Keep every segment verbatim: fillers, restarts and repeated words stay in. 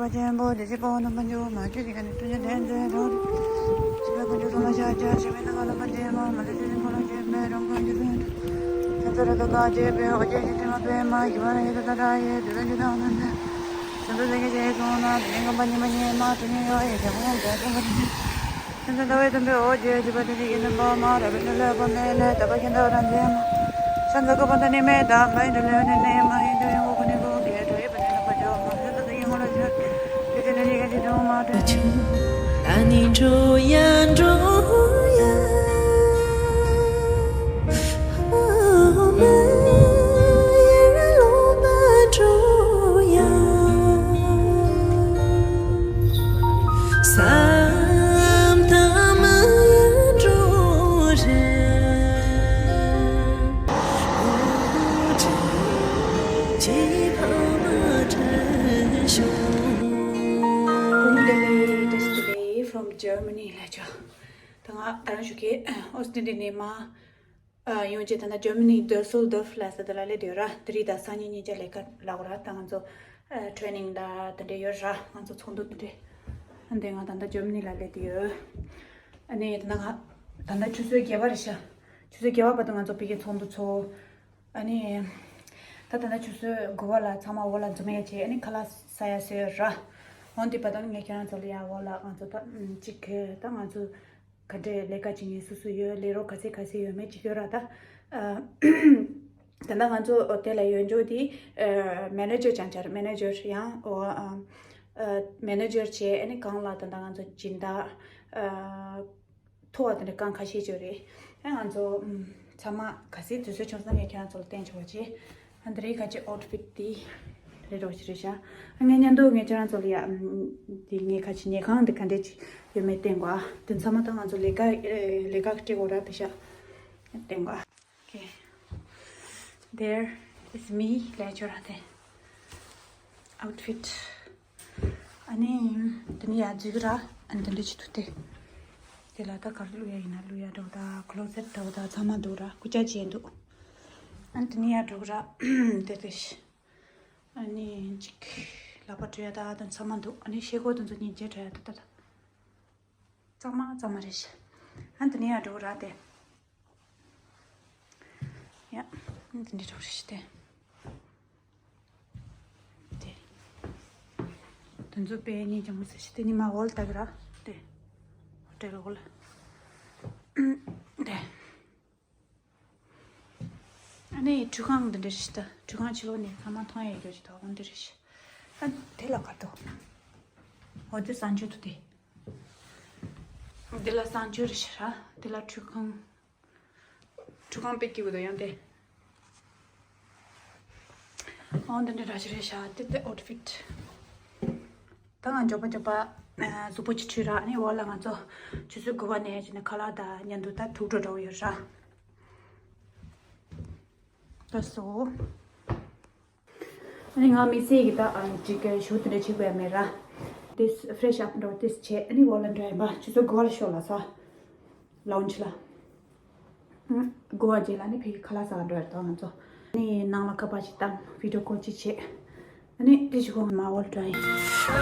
པ་ཆེན་པོ་བདེ་སྐྱིད་དཔལ་བ་རྣམ་པར་འཇོམས། མ་གྱུར་ཅིང་མཁའ་ནི་སྤྲིན་གྱི་ཕྲེང་རྩལ་འགྲོ། སྲིད་པའི་ཀུན་འབྱུང་གསུམ་ལ་ཤར་ཕྱིན། ཞི་བའི་ལྷ་ཁང་རྣམ་པར་རྒྱལ་བ། མ་ལུས་སྤྱན་རས་གཟིགས་འཁོར་ལོ་བརྒྱ་པའི་རང་གང་ཇི་སྲིད་དུ། ཕྱག་འཚལ་ལོ་ཏོག་དཀར་གྱི་པད་འོད་ཀྱི་ཞལ་གཟིགས་མ་པདྨ། གུས་པར་ཡིད་བཞིན་ཏུ་བསྒྲལ་བའི་དུས་རབས་ཀྱི་དང་ལྡན་ཏེ། སེམས་ཙམ་གྱི་ཞལ་གཟིགས་ན། དེ་ནས་ཁམས་པ་ཉི་མ་ཉི་མ་དྲུག་ཉིད་ཡོད་པའི་རྒྱལ་དབང་རྒྱ་ཆེན་པོ་དེ། སེམས་ཙམ་ཟླ་བའི་དུམ་བུས་འོད་ཀྱི་བརྗིད་པ་དེ་ནི་ཡིད་དུ་འོང་མ། རབ་ཏུ་ལྷོད་པ་མེད་ལས་དག་པ་ཤིན་ཏུ་རང་བྱུང་མ། སེམས་ཙམ་ཀུན་པོ་དང་ནི་མི་རྟག་པ་ཡིན་དུ་ལེན་ནི་ནི་མ་ཡིན་དུ་ཡོང་ངོ་ཀུན་ནས་ཀུན་གྱི་གྲོགས་ཡིན་པ་ནི་རྣམ་པར་འཇོམས་མ། སེམས་ཙམ་ཡིད་ངོ་ལ་ཆགས། དེ་དེ་ནི་ཡི་གེ་ཅི་འབྱུང་མ་འདྲ། ཨ་ནི་འགྲོ་ཡ་འགྲོ་ཡ། From Germany ལ་ཆོག་ད་ང་ད་རང་ཞུ་གི་ཨོ་སི་ཏྲེ་ལི་ཡ་ནས་མར། ཨ། ཡོང་རྗེས་ད་ལྟ་ཇར་མ་ནི་ཌུ་སེལ་ཌོརཕ་ལ་ས་དེ་ལ་སླེབས་བསྡད་ཡོད་ར། དེ་རིང་དང་སང་ཉིན་གཉིས་ཆ་ལས་ཀ་ལབ་དགོས་ར། ད་ང་ཚོ་ཨ་ཊེ་རེ་ནིང་ལ་དེ་འདྲས་ཡོད་ར། ང་ཚོ་ཚོགས་འདུ་དེ་འདྲས། ཨ་འདི་ང་ད་ལྟ་ཇར་མ་ནི་ལ་སླེབས་བསྡད་ཡོད། ཨ་ནི་ད་ལྟ་ང་ད་ལྟ་ཆུ་ཚོད་བརྒྱད་པ་རེད་ཤག་ཆུ་ཚོད་བརྒྱད་པ་བར་དུ་ང་ཚོ་ཕ་གིའི་ཚོགས་འདུ་ཚོགས། ཨ་ནི་ད་ད་ལྟ་ཆུ་ཚོད་དགུ་པ་ལ་ཚང་མ་འོག་ལ་འཛོམས་ཡ་བྱས། ཨ་ནི་ཁ་ལག་ཟ་ཡ་ཟ་ཡོད་ར། འོན་ཏེ་བར་དུ་ངས་ཁྱེད་རང་ཚོ་ལ་ཡ་འོག་ལ་ང་ཚོ་ད་གཅིག་གི་ད་ང་ཚོ། ག་འདྲས་ལས་ཀ་བྱེད་མཁན་སུ་སུ་ཡོད། ལས་རོགས་ག་ཚད་ག་ཚད་ཡོད་མེད་ཅིག་ཡོད་ར་ད། ཨ། ད་ལྟ་ང་ཚོ་དེ་ལ་ཡོད་འཇོག་དེ་ཨ་མེ་ནེ་ཇར་ཅང་ཆར། མེ་ནེ་ཇར་ཡང་འོ་ཨ་ཨ་མེ་ནེ་ཇར་བྱས། ཨ་ནི་གང་ལ་ད་ལྟ་ང་ཚོ་སྦྱིན་བདག་ཨ་མཐོ་བ་དེ་འདྲ་གང་ཁ་ཤས་ཅིག་རེད། ཨ་ང་ཚོ་ཨ་ཚང་མ་ག་ཚད་དུས་ཚོད་བྱུང་སོང་ངས་ཁྱེད་རང་ཚོ་ལ་བསྟན་ཆོག་པ་བྱས། ཨ་འདི་རེད། ཁ་ཅིག་ཨའུ་ཊི་ཕིཊ་དེ་རེད་རོགས་ཞིག་རེད་ཤག་ཨ་ངས་ཉན་འདུག་ངས་ཁྱེད་རང་ཚོ་ལ་ཡ་ཨམ་དེ་ངས་ཁ་ཅིག་ཉལ་ཁང་དེ་ག་འདྲས་ཅིག་ཡོད་མེད་བསྟན་གོ་ཨ་དེ་ཚང་མ་ད་ང་ཚོ་ལས་ཀ་ཨེ་ལས་ཀ་སྤྲད་དགོས་ར་དེ་ཤག་བསྟན་གོ་ཨ། Okay. There is me. ལས་ཆོ་ར་དེ་ཨའུ་ཊི་ཕིཊ། ཨ་ནི་དེ་ནི་ཡ་འཛུལ་གི་ར། ཨ་ནི་དེ་འདྲས་ཅིག་འདུག་སྟེ། དེ་ལ་ད་ག་རེ་བླུག་ཡ་ཡིན་ན་བླུག་ཡ་འདྲ་བོ་ད་ཁོ་ལོ་སེ་ཊི་འདྲ་བོ་ད་ཚང་མ་འདུག་ར། སྐུ་ཅག་ཅན་འདུག་ཨ་ནི་དེ་ནི་ཡ་འགྲོ་གི་ར། དེ་དེ་ཤི། ཨ་ནི་ཅིག་ལག་པ་འཁྲུ་ཡ་ད་དེ་ཚང་མ་འདུག་ཨ་ནི་ཤེལ་སྒོ་དེ་ཚོ་ཉིན་བྱེད་འཁྲུ་ཡ་ད་ད་ད། གཙང་མ་གཙང་མ་རེད་ཤི། ཨ་ནི་དེ་ནི་ཡ་འགྲོ་གི་ར་དེ། ཡ། ཨ་ནི་དེ་འདྲས་འགྲོ་རེད་ཤི་དེ། དེ། དེ་ཚོ་དཔེ་ཉིན་ཅང་མི་ཟེར་ཤི་དེ་ནི་མ་འོལ་ལྟ་གི་ར། དེ། ཧོ་ཊེལ་འོལ། དེ། ཨ་ནི་ཁྲུས་ཁང་འདི་འདྲ་རེད་ཤི་ད། ཁྲུས་ཁང་ཕྱི་ལོགས་ནས་ཚང་མ་མཐོང་ཡ་ཡོད་ཀྱི་འདུག་འོ་འདི་རེད་ཤི། ཨ་དེ་ལ་ག་འདུག་འོ་དེ་གསང་སྤྱོད་འདུག་དེ། འདི་ལ་གསང་སྤྱོད་རེད་ཤི་ར། དེ་ལ་ཁྲུས་ཁང་། ཁྲུས་ཁང་དཔེ་སྐྱིད་པོ་འདུག་ཡང་དེ། འོ་འདི་འདྲ་ར་ཞིག་རེད་ཤག་དེ་དེ་ཨའུ་ཊི་ཕིཊ། ད་ང་མགྱོགས་པོ་མགྱོགས་པོ་ཨ་གཟུགས་པོ་ཅིག་འཁྲུས་ར། ཨ་ནི་འོག་ལ་ང་ཚོ་ཆུ་ཚོད་དགུ་པ་ནས་བྱས་ནས་ཁ་ལག་དང་མཉམ་དུ་ད་ཐུག་འགྲོ་འགྲོ་ཡོད་ར། ད་སོ། ཨ་ནི་ང་མི་ཚེ་གི་ད་ཨ་ཅིག་གི་ཞུ་དེ་འདྲ་བྱེད་དགོས་ཡ་མེད་ར། དེ་ཕི་རེ་ཤི་ཨབ་འགྲོ་དེ་བྱས་ཨ་ནི་འོག་ལ་འགྲོ་ཡ་ཡིན་པ། ཆུ་ཚོད་དགུ་པ་ལ་ཤོག་ལ་ས། ལའུན་ཇི་ལ། ཨུམ། དགུ་པ་རྗེས་ལ་ནི་ཕ་གི་ཁ་ལག་ཟ་ག་འགྲོ་ཡ་རེད་ད་ང་ཚོ། ཨ་ནི་ནང་ལ་ཁ་པར་ཅིག་བཏང་། བི་ཌི་ཡོ་ཀོལ་ཅིག་བྱས། ཨ་ནི་དེ་ཞིག་གོང་མ་འོལ་འགྲོ་ཡིན།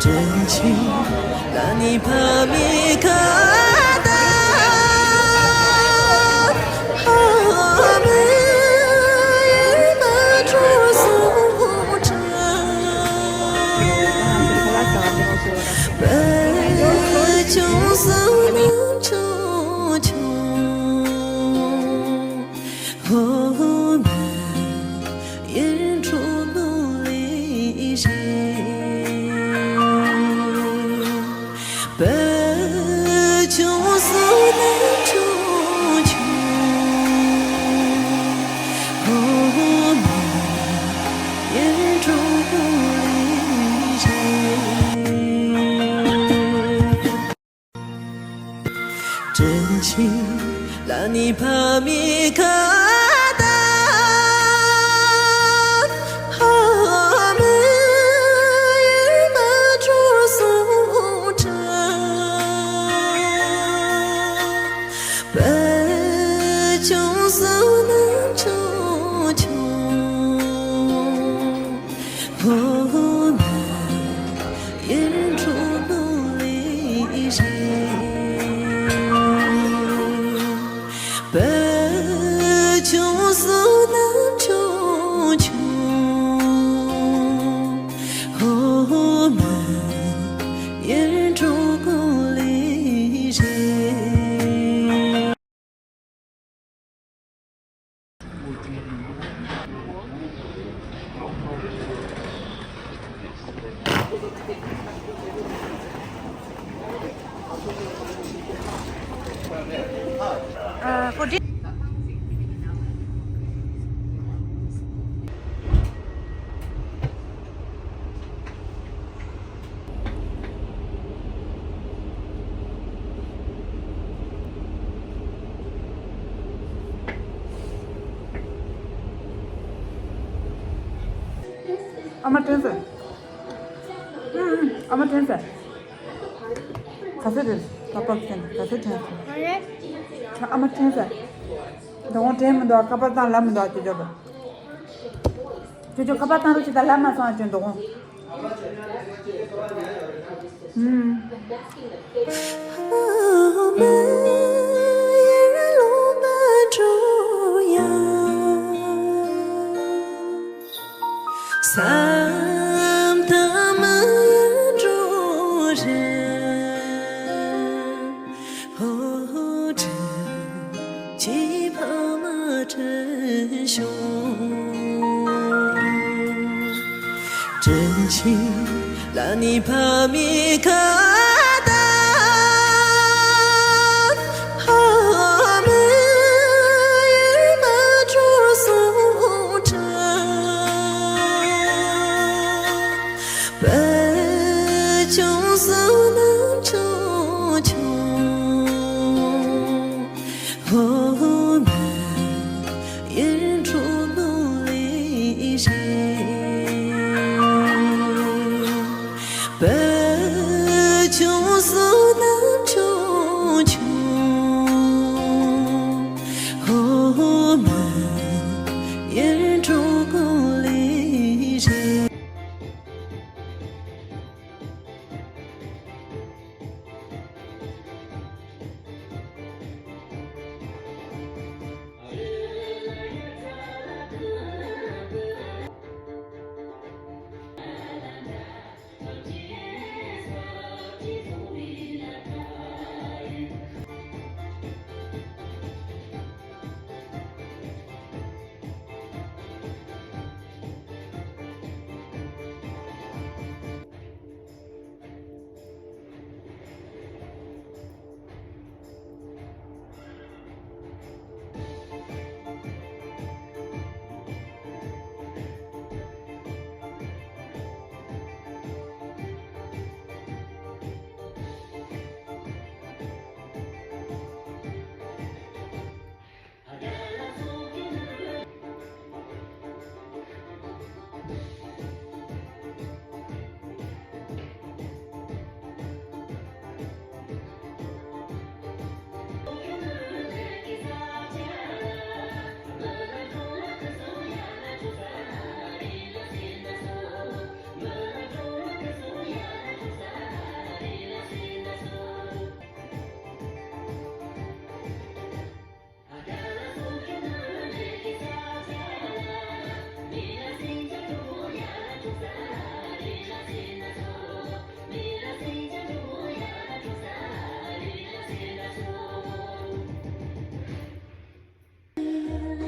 དྲན་ཆེན་ལ་ནི་ཕ་མའི་ཁ་བརྡ། ཨ་མའི་མ་འགྲོ་སོང་། དྲན་ཆེན་ལ་ནི་ཕ་མའི་ཁ་བརྡ། ཨ་མའི་མ་འགྲོ་སོང་། Uh, for this. ཨ་མ་དྲན་སོང་། ཨུམ་ཨུམ། ཨ་མ་དྲན་སོང་། ག་ཚོད་རེད། ཀ་པར་ཅན་ག་ཚོད་དྲན་སོང་། ཨ་མ་དྲན་སོང་། དོ་དགོང་དྲན་མི་འདུག་ཀ་པར་བཏང་ལབ་མི་འདུག་ཅོ་ཅོ་པ། ཅོ་ཅོ་ཀ་པར་བཏང་རོགས་བྱེད་ད་ལབ་མ་སོང་ཨ་ཅོ་དོ་དགོང་། ཨུམ།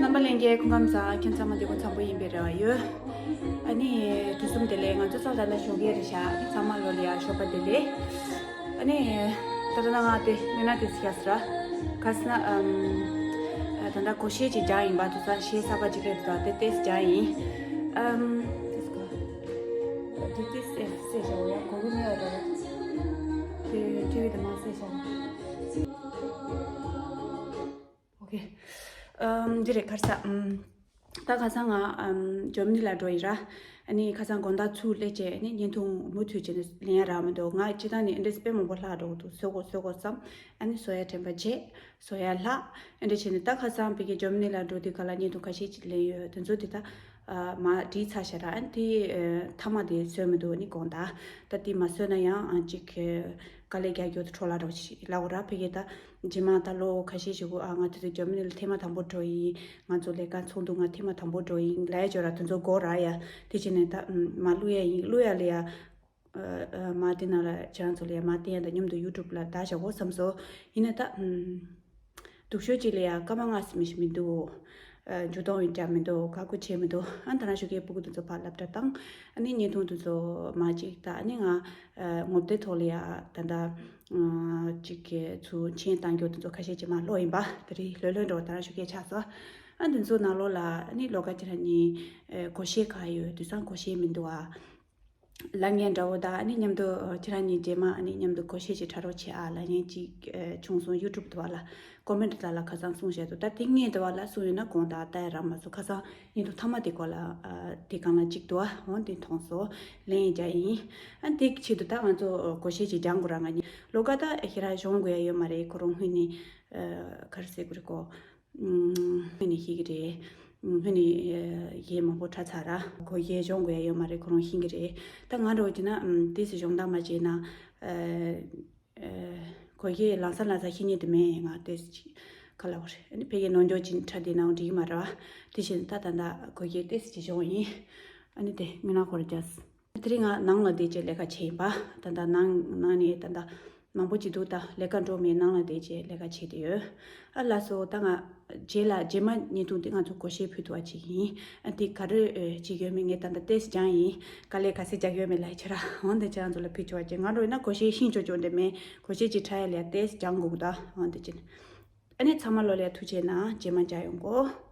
རྣམ་པ་ལྷན་རྒྱས་སྐུ་ཁམས་བཟང་། ཁྱེད་ཚང་མ་བདེ་པོ་འཚམ་པོ་ཡིན་པའི་རེ་བ་ཡོད། ཨ་ནི་དུས་གསུམ་བདེ་ལེགས། ང་ཚོ་ཚོགས་ད་ལྟ་ཞོགས་ཀས་རེད་ཤག་ཨ་ནི་ཚང་མ་ལོ་ལ་ཡ་ཞོགས་པ་བདེ་ལེགས། ཨ་ནི་ད་ལྟ་ང་དེ་སྨན་ན་དེ་སི་ཡ་སི་ར་ག་ས་ན་ཨམ། ད་ལྟ་གོ་ཤེས་ཅིག་སྦྱངས་ཡིན་པ། དུས་ཚོད་ཤེས་གསར་པ་ཅིག་སླེབས་འདུག་དེ་དེ་སི་སྦྱངས་ཡིན། ཨམ། དེ་སི་ཀ་དེ་དེ་སི་སེ་ཤ་ཡ་གོ་གི་མེད་པ་འདྲ་བ། དེ་ཊི་ཝི་དེ་མ་སེ་ཤ། ཨོ་ཁེ། ཨམ། འདི་རེད་ག་རེ་ཟ། ཨམ། ད་ཁ་སང་ང་ཨམ་ཇར་མ་ནི་ལ་འགྲོ་ཡི་ར། ཨ་ནི་ཁ་སང་དགོང་དག་ཚུར་སླེབས་བྱས་ཨ་ནི་བརྙན་ཐུང་མུ་མཐུད་བྱས་ནས་ལེན་ཡ་རག་མི་འདུག་ང་སྤྱིར་བཏང་ནས་ཨེ་འདྲས་དཔེ་མང་པོ་ལྷག་འགྲོ་གི་འདུག་བཟོ་དགོས་བཟོ་དགོས་བསམ། ཨ་ནི་བཟོ་ཡ་དྲན་པ་བརྗེད། བཟོ་ཡ་ལྷག་ཨེ་འདྲས་བྱས་ནས་ད་ཁ་སང་ཕ་གི་ཇར་མ་ནི་ལ་འགྲོ་དུས་ག་ལ་བརྙན་ཐུང་ཁ་ཤས་ཅིག་ལེན་ཡོད། དེ་ཚོ་དེ་ད་ཨ་མ་བྲིས་ཚར་ཤག་ར། ཨ་ནི་དེ་ཨ་མཐའ་མ་དེ་བཟོས་མི་འདུག་ཨ་ནི་དགོང་དག་ད་དེ་མ་བཟོས་ན་ཡང་ཨ་ཅིག་དཀའ་ལས་རྒྱག་རྒྱུ་དེ་འཕྲོ་བརླག་འགྲོ་ཞིག་ལབ་དགོས་ར། ཕ་གི་ད་རྗེས་མ་ད་ལོ་ཁ་ཤས་ཤིག་གོ་ཨ་ང་དེ་ཚོ་ཇར་མ་ནི་ལ་ཐེངས་མ་དང་པོ་འགྲོ་ཡིན། ང་ཚོ་ལས་ཀ་ཚོགས་འདུ་ང་ཐེངས་མ་དང་པོ་འགྲོ་ཡིན་ལབ་ཡ་ཅོ་ར། དེ་ཚོ་དགོས་ར་ཡ། དེ་བྱས་ནས་ད་ཨམ་མ་བླུག་ཡ་ཡིན། བླུག་ཡ་ལ་ཡ་ཨ་ཨ་མ་དེ་ན་ལ་ཁྱེད་རང་ཚོ་ལ་ཡ་མ་བསྟན་ཡ་དང་མཉམ་དུ་ཡུ་ཊུབ་ལ་བདའ་བཞག་གོ་བསམ་སོང་། ཡིན་ན་ད་ཨམ་སྡུག་ཤོས་ཅིག་ལ་ཡ་སྐར་མ་ལྔ་ཙམ་ཞིག་མི་འདུག་འཇུ་གཏོང་ཡོད་ཀྱང་མི་འདུག་ཁག་པོ་བྱས་མི་འདུག་ཨ་ད་རང་ཞོགས་ཀས་སྤུ་གུ་དེ་ཚོ་ཕར་སློབ་གྲྭ་བཏང་། ཨ་ནི་བརྙན་ཐུང་དེ་ཚོ་མ་གཅིག་ད་ཨ་ནི་ང་ངོ་དེབ་ཐོག་ལ་ཡ་ད་ད་གཅིག་གི་ཚུར་མཆན་བཏང་རྒྱུ་དེ་ཚོ་ཁ་ཤས་ཅིག་མ་ཀློག་ཡིན་པ་དེ་རིང་ལྷོད་ལྷོད་འགྲོ་ད་རང་ཞོགས་ཀས་ཆགས་སོང་། ཨ་འདི་ཚོ་ནང་ལོགས་ལ་ཨ་ནི་ལོ་ཀ་ཁྱེད་རང་གཉིས་གོ་ཤེས་ག་ཡོད་དུས་སང་གོ་ཤེས་མི་འདུག་ཨ། ལབ་མཁན་འདྲ་བོ་དང་ཨ་ནི་མཉམ་དུ་ཁྱེད་རང་གཉིས་རྗེས་མ་ཨ་ནི་མཉམ་དུ་གོ་ཤེས་ཅིག་འཁྲབ་རོགས་བྱེད་ཨ་ལབ་མཁན་ཅིག་བྱུང་སོང་། ཡུ་ཊུབ་དུ་བ་ལ་ཀོ་མེན་ཊི་དག་ལ་ཁ་སང་གསུངས་བཞག་འདུག་ད་དེ་ངས་དུ་བ་ལ་གསུངས་ཡོད་ན་དགོངས་དག་ད་ཡ་རག་མ་སོང་། ཁ་སང་ཡིན་འདུག་མཐའ་མ་དེ་སྐོར་ལ་དེ་གང་ལ་ཅིག་འདུག་ཨ་འོང་དེ་མཐོང་སོང་ལན་ཡིན་རྒྱ་ཡིན། ཨ་དེ་ཆེད་དུ་ད་ང་ཚོ་གོ་ཤེས་ཅིག་སྦྱང་དགོས་ར། ང་གཉིས་ལོ་ཀ་ད་ཁྱེད་རང་སྦྱོང་དགོས་ཡ་ཡོད་མ་རེད། ཁོ་རང་སྔོན་ནས་ག་རེ་ཟེར་དགོས་རེད་གོ་ཧུ་ནི་ཤེས་ཀྱི་རེད། ཧུ་ནི་ཡས་མང་པོ་ཁྲ་ཚ་ར་གོ་ཡས་སྦྱོང་དགོས་ཡ་ཡོད་མ་རེད། ཁོ་རང་ཤེས་ཀྱི་རེད། ད་ང་འདྲ་བོ་བྱས་ན་ཏོག་ཙམ་སྦྱོང་བརྡར་མ་བྱས་ན་གོ་ཡས་ལམ་སང་ལམ་སང་ཤེས་ཉེན་དུ་མེད། ང་ཏོག་ཙམ་ཅིག་ག་ལ་བ་རེད། ཨ་ནི་ཕ་གིའི་ནང་འཇོག་ཅིག་ཁྲ་དེ་ནང་འགྲིག་གི་མ་རེད་བ། དེ་བཞིན་ད་ད་ད་གོ་ཡས་ཏོག་ཙམ་ཅིག་སྦྱོང་ཡིན། ཨ་ནི་དེ་མི་ནག་ཁོ་ར་རྒྱ། དེ་རིང་ང་ནང་ལ་བསྡད་བྱས་ལས་ཀ་བྱས་ཡིན་པ། ད་ལྟ་ནང་ནང་ནས་ད་ལྟ་མང་པོ་ཅིག་འདུག་ད་ལས་ཀ་འགྲོ་མེད་ནང་ལ་བསྡད་བྱས་ལས་ཀ་བྱས་བསྡད་ཡོད། ཨ་ལགས་སོ། ད་ང་རྗེས་ལ་རྗེས་མ་བརྙན་ཐུང་དེ་ང་ཚོ་གོ་ཤེས་ཕུལ་ཐུབ་པ་ཅིག་ཡིན། ཨ་དེ་ག་རེ་བྱེད་ཀྱི་ཡོད་མེད་ངས་ད་ལྟ་ཏོག་ཙམ་སྦྱངས་ཡིན། དཀའ་ལས་ག་ཚད་རྒྱག་ཡོད་མེད་ལ་ཕྱིར་འོང་དེ་ཁྱེད་རང་ཚོ་ལ་ཕུལ་ཆོག་པ་ཅིག་ང་འགྲོ་ཡིན་ན་གོ་ཤེས་ཤིང་ཆོག་ཆོག་འདྲ་མེད། གོ་ཤེས་ཅིག་ཁྲ་ཡ་ལས་ཏོག་ཙམ་སྦྱང་དགོས་གི་ད་འོང་དེ་ཅིག་ཨ་ནི་ཚང་མ་ལོ་ལ་ཐུགས་རྗེ་གནང་། རྗེས་མ་མཇལ་ཡོང་གོ།